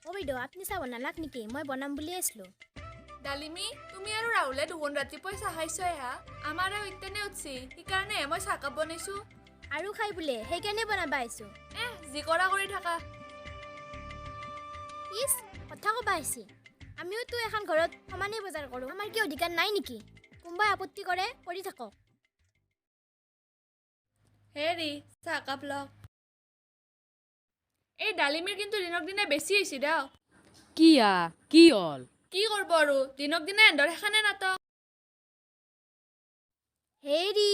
অ' বাইদেউ, আপুনি চাহ বনালাক নেকি? মই বনাম বুলিয়ে আছিলোঁ। ডালিমি, তুমি আৰু ৰাহুলে দেখোন ৰাতিপুৱাই চাহ খাইছই হা। আমাৰ আৰু ইতেনে উঠছি, সেইকাৰণেহে মই চাহকাপ বনাইছোঁ। আৰু খাই বোলে, সেইকাৰণে বনাবা আহিছোঁ। এহ, যি কৰা কৰি থাকা। ইচ, কথা ক'বা আহিছি। আমিওতো এখন ঘৰত সমানেই বজাৰ কৰোঁ, আমাৰ কি অধিকাৰ নাই নেকি? কোনোবাই আপত্তি কৰে কৰি থাকক। হেৰি, চাহকাপ লওক। এই ডালিমিৰ কিন্তু দিনক দিনে বেছি হৈছে দিয়ক। কি আ কি হ'ল? কি কৰিব আৰু, দিনক দিনে এন্ধৰ সেইখানে নাটক। হেৰি,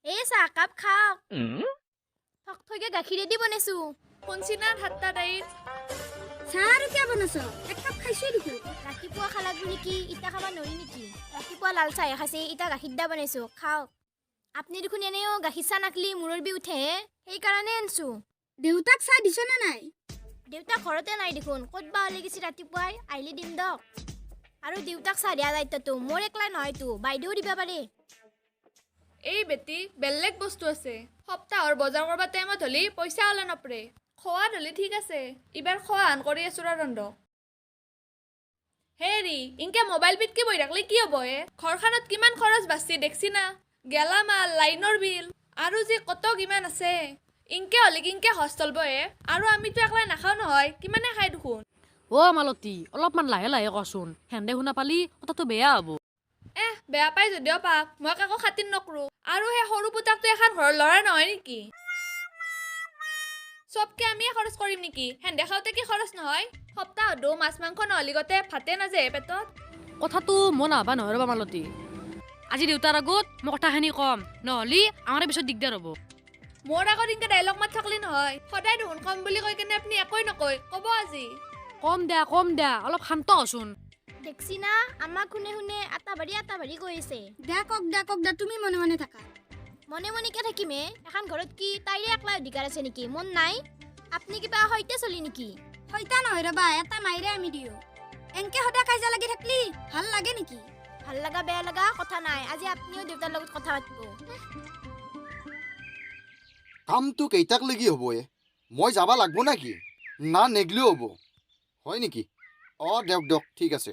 এই চাহকাপ খাওক। থক থৈকে গাখীৰেদি বনাইছোঁ। শুনছি না ঠাট্টা তাইৰ। চাহ আৰু কিয় বনাইছ? এক কাপ খাইছোৱেই দেখোন। ৰাতিপুৱা খালাক নেকি, ইটা খাব নোৱাৰি নেকি? ৰাতিপুৱা লাল চাহে খাইছে, ইটা গাখীৰ দা বনাইছোঁ, খাওক। আপুনি দেখোন এনেও গাখীৰ চাহ নাখলি মূৰৰ বিষ উঠেহে, সেইকাৰণে আনছোঁ। দেউতাক চাহ দিছ নে নাই? দেউতাক ঘৰতে নাই দেখোন, ক'ত বা ওলাই গৈছে ৰাতিপুৱাই, আহিলে দিম দক। আৰু দেউতাক চাহ দিয়া দায়িত্বটো মোৰ একলাই নহয়তো, বাইদেউ দিব পাৰে। এই বেটি, বেলেগ বস্তু আছে। সপ্তাহৰ বজাৰ কৰবা টাইমত হ'লি পইচা ওলাই নপৰে, খোৱাত হ'লি ঠিক আছে। এইবাৰ খোৱা আন কৰি আছো ৰ ৰন্ধ। হেৰি, ইনকে মোবাইল পিটকি বহি থাকলে কি হ'ব হে? ঘৰখনত কিমান খৰচ বাচছি দেখছি না, গেলামাল, লাইনৰ বিল আৰু যে কত কিমান আছে। ইনকে হ'লে কিনকে সহজ চলব হে? আৰু আমিতো একলাই নাখাওঁ নহয়, কিমানে খাই দেখোন। অ' মালতী, অলপমান লাহে লাহে কচোন, সেন্দে শুনা পালি কথাটো বেয়া হ'ব। এহ, বেয়া পাই যদিও পাক, মই কাকো খাতিৰ নকৰো। আৰু সেই সৰু পুতাকটো এখন ঘৰৰ ল'ৰা নহয় নেকি? চবকে আমিয়ে খৰচ কৰিম নেকি? সেন্দে খাওঁতে কি খৰচ নহয়? সপ্তাহতো মাছ মাংস নহ'লি গতে ভাতে নাযায় পেটত। কথাটো মই নাভা নহয় ৰ'বা মালতী। আজি দেউতাৰ আগত মই কথাখিনি ক'ম, নহ'লি আমাৰ পিছত দিগদাৰ হ'ব। মোৰ আগত ইনকে ডাইলগ মাত থাকলি নহয়, সদায় দেখোন কম বুলি কৈ কেনে আপুনি একোৱে নকয়। ক'ব আজি। কম দিয়া, কম দিয়া, অলপ শান্ত হচোন। দেখছি না, আমাক শুনে শুনে আটা বাৰী আটা বাৰী কৈ আছে। দে কক দে, কক দে, তুমি মনে মনে থাকা। মনে মনে কিয় থাকিম হে? এখন ঘৰত কি তাইৰে একলাই অধিকাৰ আছে নেকি? মন নাই? আপুনি কিবা সৈতে চলি নেকি? সৈতা নহয় ৰবা, এটা মাইৰে আমি দিওঁ। এনকে সদায় কাজিয়া লাগি থাকলি ভাল লাগে নেকি? ভাল লগা বেয়া লগা কথা নাই, আজি আপুনিও দেউতাৰ লগত কথা পাতিব। কামটো কেইটাক লাগি হ'ব এ? মই যাব লাগব নেকি? না নেগলেও হ'ব হয় নেকি? অঁ, দিয়ক দিয়ক, ঠিক আছে।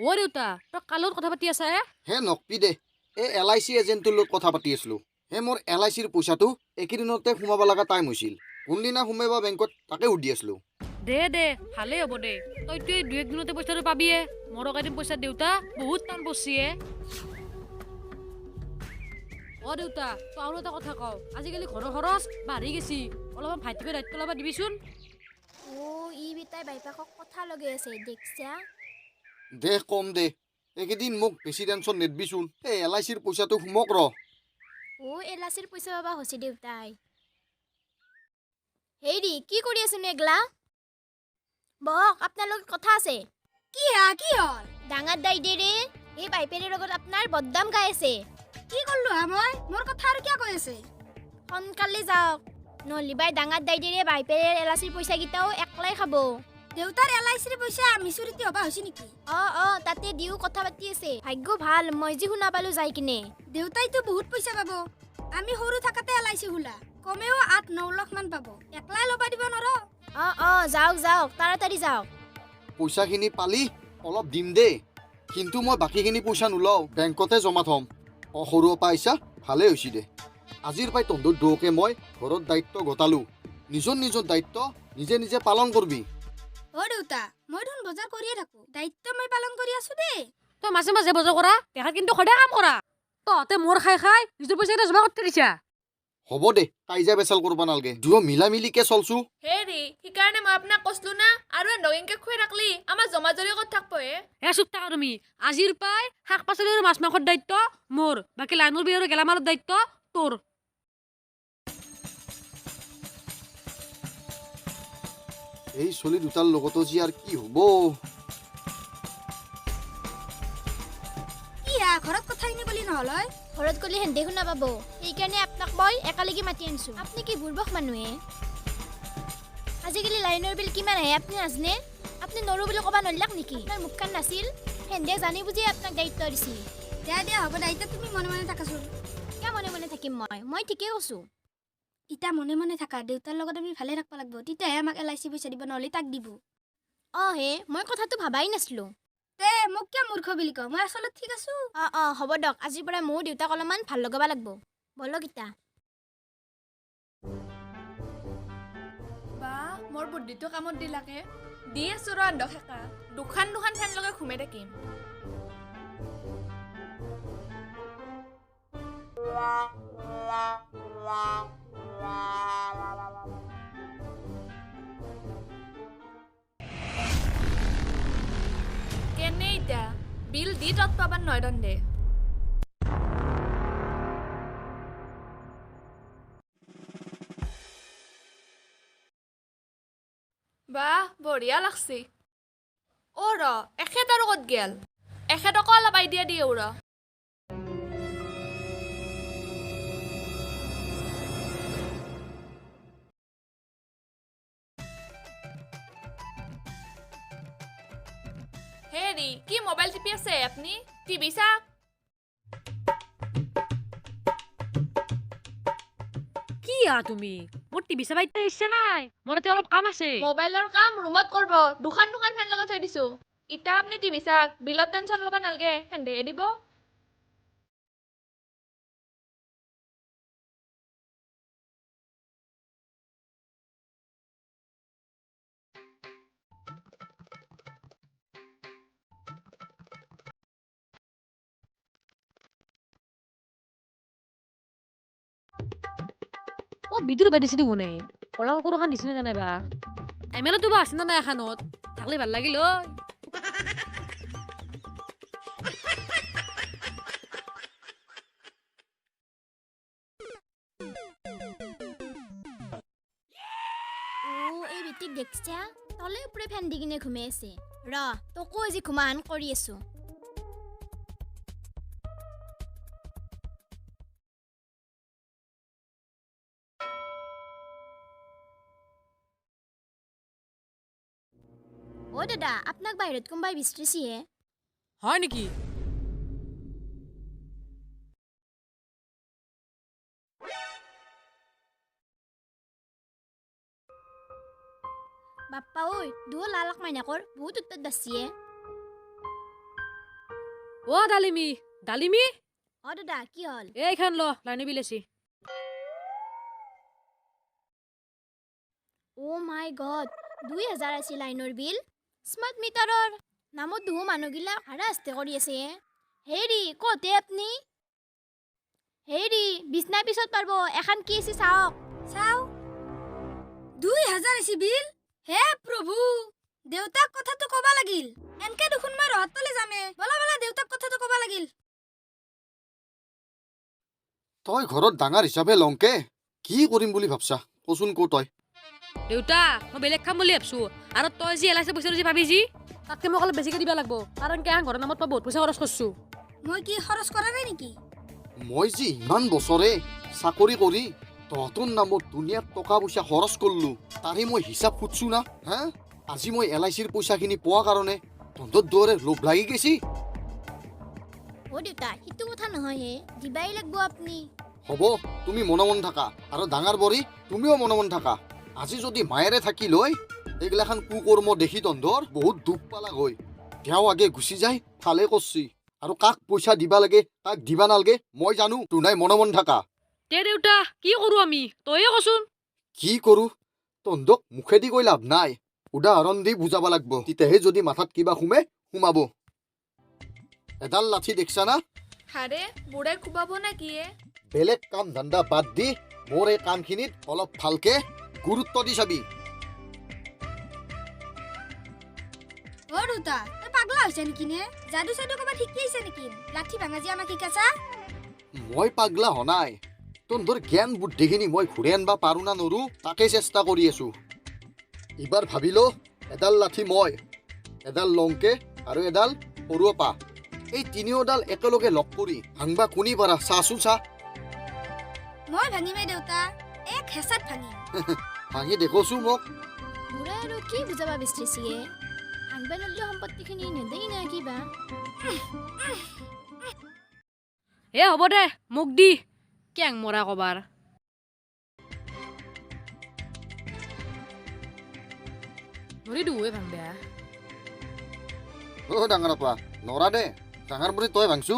অ' দেউতা, তই কাৰ লগত কথা পাতি আছা হে? হে নকবি দে, এই এল I C এজেণ্টটোৰ লগত কথা পাতি আছিলোঁ। হে মোৰ এল I চিৰ পইচাটো এইকেইদিনতে সোমাব লগা টাইম হৈছিল, কোনদিনা সোমাই বা বেংকত তাকে সুধি আছিলোঁ। দে দে, ভালেই হ'ব দে। তইতো এই দুই একদিনতে পইচাটো পাবিয়ে। মোৰক এদিন পইচা দেউতা বহুত টান পৰছি হে। অ' দেউতা, তই আৰু এটা কথা কওঁ, আজিকালি ঘৰৰ খৰচ বাঢ়ি গেছি, অলপমান ভাইটিকো দায়িত্ব ল'ব দিবিচোন। অ' ই বেটাই বাইপাকক কথা লগাই আছে দেখছা। দে কম দে, এইকেইদিন মোক বেছি টেনশ্যন নিদিবিচোন, এই এল I চিৰ পইচাটো সোমক ৰ। অ' এলাচিৰ পইচা পাবা হৈছে দেউতাই। হেৰি, কি কৰি আছেনো এগলা? বহক, আপোনাৰ লগত কথা আছে। কি হা, কি হ'ল? ডাঙৰ দাইদেৰে এই বাইপেৰে লগত আপোনাৰ বদদাম গাই আছে। কি কৰলো হা মই? মোৰ কথা আৰু কিয় কৈ আছে? সোনকালে যাওক, নহ'লে বাই ডাঙৰ দাইদেৰে বাইপেৰে এলাচিৰ পইচাকেইটাও একলাই খাব। দেউতাৰ এল I চিৰ পইচা মিচুৰিটি হ'বা হৈছে নেকি? অঁ অঁ, তাতে দিও কথা পাতি আছে। ভাগ্য ভাল মই যি শুনা পালো যাই কিনে। দেউতাইতো বহুত পইচা পাব, আমি সৰু থাকাতে এল I C খোলা, কমেও 8-9 লাখ মান পাব, একলাই ল'বা দিব নোৱাৰ। অঁ অঁ, যাওক যাওক, তাড়াতাড়ি যাওক। পইচাখিনি পালি অলপ দিম দেই, কিন্তু মই বাকীখিনি পইচা নোলাওঁ, বেংকতে জমা থ'ম। অঁ, সৰুৰ পৰা আহিছা, ভালেই হৈছে দে। আজিৰ পৰাই তহঁতৰ দুয়োকে মই ঘৰত দায়িত্ব গটালোঁ, নিজৰ নিজৰ দায়িত্ব নিজে নিজে পালন কৰবি। অ' দেউতা, মই দেখোন বজাৰ কৰিয়ে থাকো, দায়িত্ব মই পালন কৰি আছো দেই। তই মাজে মাজে বজাৰ কৰা, দেখাত কিন্তু সদায় কাম কৰা। তহঁতে মোৰ খাই খাই নিজৰ পইচাকেইটা জমা কৰি থৈ দিছা। হ'ব দে, কাজিয়া পেচাল কৰিব নালাগে, দুয়ো মিলা মিলিকে চলছো। হেৰি, সেইকাৰণে মই আপোনাক কৈছিলো না, আৰু এন্ধক এনকে খুৱাই থাকলি আমাৰ জমা জৰি ক'ত থাকব হে? হে চুপ থাকা তুমি। আজিৰ পাই শাক পাচলি আৰু মাছ মাংসৰ দায়িত্ব মোৰ, বাকী লাইনৰ বিল আৰু গেলামালৰ দায়িত্ব তোৰ। এই চলি দুটাৰ লগতো যি আৰু কি হ'ব। কি হা, ঘৰত কথাখিনি কলি নহ'ল হয়? ঘৰত গ'লে সেন্দে শুনা পাব, সেইকাৰণে আপোনাক মই একেলগে মাতি আনিছোঁ। আপুনি কি বুৰ্বক মানুহে? আজিকালি লাইনৰ বিল কিমান আহে আপুনি নাজানে? আপুনি নৰো বুলি ক'ব নোৱাৰিলাক নেকি? আপোনাৰ মুখখন নাছিল? সেন্দে জানি বুজি আপোনাক দায়িত্ব দিছিল। দে দে, হ'ব দে, এতিয়া তুমি মনে মনে থাকাচোন। কিয় মনে মনে থাকিম মই? মই ঠিকেই কৈছোঁ। ইতা মনে মনে থাকা, দেউতাৰ লগত আমি ভালে থাকিব লাগিব, তেতিয়াহে আমাক এল I C পইচা দিব, নহ'লে তাক দিব। অঁ হে, মই কথাটো ভাবাই নাছিলোঁ। তে মোক কিয় মূৰ্খ বুলি কওঁ? মই আচলত ঠিক আছো। অঁ অঁ হ'ব দক, আজিৰ পৰা ময়ো দেউতাক অলপমান ভাল লগাব লাগিব। বলক ইতা। বা, মোৰ বুদ্ধিটো কামত দিলাকে। দি আছো ৰ আন্ধ সেকা, দুখান দুখান ফেন লগাই ঘুমাই থাকিম। কেনে ইতা বিল দি তত পাবাৰ নহয় দন্দে। বাহ, বঢ়িয়া লাগছি। অ' ৰ, এখেত আৰু ক'ত গেল? এখেতকো অলপ আইডিয়া দিয়ে ৰ। হেৰি, কি মোবাইল টিপি আছে আপুনি? টিভি চাওক। কি আ তুমি, মোৰ টিভি চাবা এতিয়া ইচ্ছা নাই, মোৰ এতিয়া অলপ কাম আছে। মোবাইলৰ কাম ৰুমত কৰিব, দুখন দুখন ফেন লগাই থৈ দিছো। ইতা আপুনি টিভি চাওক, বিলত টেনচন ল'ব নালগে, সেন্ধেহে দিব। অ বিদ্যুৎ বাই দিছে দেখোন, এই কলা কুকুৰ এখন দিছে নে নাইবা? এম এল এটো বা আছে নে নাই এখানত? থাকলে ভাল লাগিল ঐ। অ' এই বেটিক দেখছা, তলে ওপৰে ফেন দি কিনে ঘুমাই আছে। ৰ, তোকো আজি ঘুমাহান কৰি আছো। অ' দাদা, আপোনাক বাহিৰত কোনোবাই বিচাৰিছেহে। হয় নেকি? বাপ্পা ঐ, দুয়ো লালাক মাইনাকৰ বহুত উৎপাত বাচিয়ে। অ ডালিমি, ডালিমি। অ দাদা, কি হ'ল? এইখন ল, লাইনৰ বিল আছে। অ' মাই গড, 2000 আছে লাইনৰ বিল। স্মাৰ্ট মিটাৰৰ নামত দুহো মানুহগিলা হাৰাশাস্তি কৰি আছে হে। হেৰি, ক'তে আপনি? হেৰি, বিছনাৰ পিছত পাৰব, এখন কি আছে চাওক। চাও, 2000 আছে বিল। হে প্ৰভু, দেউতাক কথাটো কবা লাগিল। এনকে দেখোন মই ৰহাতলে যামে। বলা বলা, দেউতাক কথাটো কবা লাগিল। তই ঘৰত ডাঙৰ হিচাপে লংকে কি কৰিম বুলি ভাবছা কচোন, ক তই। দেউতা, মই বেলেগ খাম বুলি ভাবছো, আৰু তই যি এল I C পইচাটো যি পাবি যি, তাতকে মোক অলপ বেছিকে দিব লাগিব, কাৰণ কি ঘৰৰ নামত মই বহুত পইচা খৰচ কৰিছো। মই কি খৰচ কৰা নাই নেকি? মই যি ইমান বছৰে চাকৰি কৰি তহঁতৰ নামত দুনিয়াত টকা পইচা খৰচ কৰিলো, তাৰে মই হিচাপ সুধছো না? হা, আজি মই এল I চিৰ পইচাখিনি পোৱা কাৰণে তহঁতৰ দৰে লোভ লাগি গৈছি। অ' দেউতা, সেইটো কথা নহয় হে, দিবাই লাগব আপনি। হ'ব, তুমি মনে মনে থাকা, আৰু ডাঙৰ বৰী তুমিও মনে মনে থাকা। আজি যদি মায়েৰে থাকি লৈ এইগিলাখান কুকৰ্ম দেখি তহঁতৰ বহুত দুখ পালাক হৈ তেওঁ আগে গুচি যায়, ভালে কৰছি। আৰু কাক পইচা দিবা লাগে কাক দিবা নালগে মই জানো, তোনাই মনে মনে থাকা। তে দেউতা, কি কৰো আমি, তয়ে কচোন। কি কৰোঁ তহঁতক মুখেদি কৈ লাভ নাই, উদাহৰণ দি বুজাব লাগব, তেতিয়াহে যদি মাথাত কিবা সোমে সোমাব। এডাল লাঠি দেখছা না? হাৰে, বুঢ়াই কোবাব নে কি এ? বেলেগ কাম ধান্দা বাদ দি মোৰ এই কামখিনিত অলপ ভালকে গুৰুত্ব দি চাবি। অ দেউতা, তই পাগলা হৈছে নেকি নে? যাদু চাদু ক'ৰবাত শিকি আহিছা নেকি? লাঠি ভাঙা যে আমাক শিকাইছা। মই পাগলা হোৱা নাই, তহঁতৰ জ্ঞান বুদ্ধিখিনি মই ঘূৰাই আনিব পাৰোঁ না নৰো তাকে চেষ্টা কৰি আছোঁ। এইবাৰ ভাবিলো এডাল লাঠি মই, এডাল লংকে আৰু এডাল সৰু পা, এই তিনিওডাল একেলগে লগ কৰি ভাংবা কোনি পাৰা চাচোন চা। মই ভাঙিমেই দেউতা, এক হেঁচাত ভাঙিম। ভাঙি দেখোচো মোক। বুঢ়াই আৰু কি বুজাব বিচাৰিছে? ভাংবা নললে সম্পত্তিখিনি নেদেই না কিবা? এ হ'ব দে, মোক দি কেং মৰা কবাৰ। নৰি দুৱে ভাংবা। অ' ডাঙৰ আপা, নৰা দে, ডাঙৰ বুলি তই ভাংছো।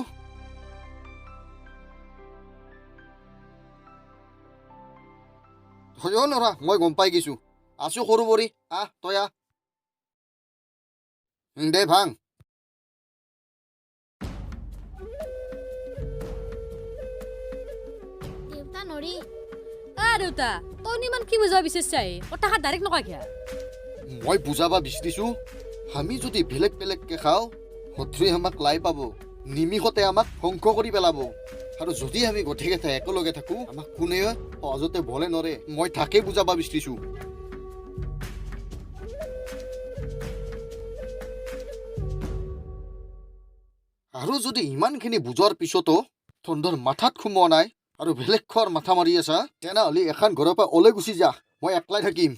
তয়ো নৰা, মই গম পাই গৈছো। আছো সৰু বৰি, আহ তই আহ। দে ভাং। দেউতা নৰি। আ দেউতা, তই ইমান কি বুজাব বিচাৰিছাই? কথাষাৰ ডাইৰেক্ট নকয় কিয়া? মই বুজাবা বিচাৰিছো, আমি যদি বেলেগ বেলেগকে খাওঁ, শত্ৰুৱে আমাক লাই পাব, নিমিষতে আমাক ধ্বংস কৰি পেলাব। আৰু যদি আমি গোটেইকেইটা একেলগে থাকোঁ, আমাক কোনেও সহজতে বলে নৰে। মই তাকে বুজাবা বিচাৰিছো। আৰু যদি ইমানখিনি বুজোৱাৰ পিছতো তহঁতৰ মাথাত সোমোৱা নাই আৰু বেলেগ খোৱাৰ মাথা মাৰি আছা, তেনেহ'লে এখন ঘৰৰ পৰা ওলাই গুচি যা, মই একলাই থাকিম।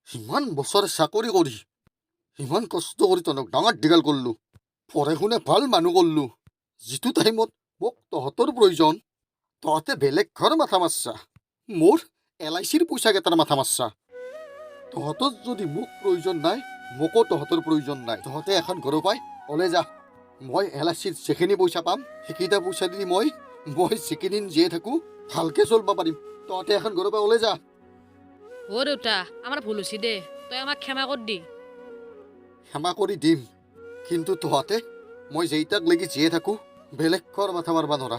ইমান বছৰ চাকৰি কৰি, ইমান কষ্ট কৰি তহঁতক ডাঙৰ দীঘল কৰিলোঁ, পঢ়ে শুনে ভাল মানুহ কৰিলোঁ। যিটো টাইমত মোক তহঁতৰ প্ৰয়োজন, তহঁতে বেলেগ ঘৰ মাথা মাৰছা, মোৰ এল I চিৰ পইচাকেইটাৰ মাথা মাৰছা। তহঁতৰ যদি মোক প্ৰয়োজন নাই, মোকো তহঁতৰ প্ৰয়োজন নাই। তহঁতে এখন ঘৰৰ পৰাই ওলাই যা। মই এল I চিত যিখিনি পইচা পাম, সেইকেইটা পইচা দি মই যিকেইদিন জীয়াই থাকোঁ ভালকৈ চলিব পাৰিম। তহঁতে এখন ঘৰৰ পৰা ওলাই যা। অ' দেউতা, আমাৰ ভুল হৈছে দে, তই আমাক ক্ষমা কৰি দি। ক্ষমা কৰি দিম, কিন্তু তহঁতে মই যেইটাক লাগি জীয়াই থাকোঁ বেলেগ খোৱাৰ মাথা মাৰবা নৰা।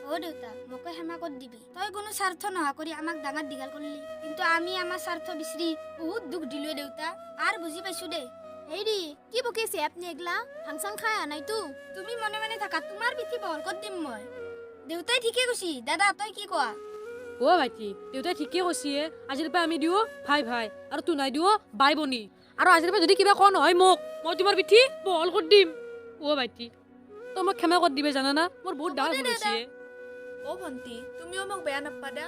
অ' দেউতা, মোকে ক্ষমা কৰি দিবি। তই কোনো স্বাৰ্থ নোহোৱা কৰি আমাক ডাঙৰ দীঘল কৰিলি, কিন্তু আমি আমাৰ স্বাৰ্থ বিচাৰি বহুত দুখ দিলোঁ দেউতা। আৰু বুজি পাইছো দেই। হেৰি কি বকিছে আপুনি এগলা? ভাং চাং খাই অহা নাইতো? তুমি মনে মনে থাকা, তোমাৰ পিঠি বহল কৰি দিম মই। দেউতাই ঠিকে কৈছি। দাদা, তই কি কোৱা? অ' ভাইটি, দেউতাই ঠিকে কৈছে। আজিৰ পৰা আমি দিওঁ ভাই ভাই, আৰু তোৰ নাই দিওঁ বাই বনি। আৰু আজিৰ পৰা যদি কিবা কোৱা নহয় মোক, মই তোমাৰ পিঠি বহল কৰি দিম। অ' ভাইটি, তই মোক ক্ষমা কৰি দিবি, জানানা মোৰ বহুত ডাঙৰ ভুল হৈছে। অ' ভণ্টি, তুমিও মোক বেয়া নাপাবা দা।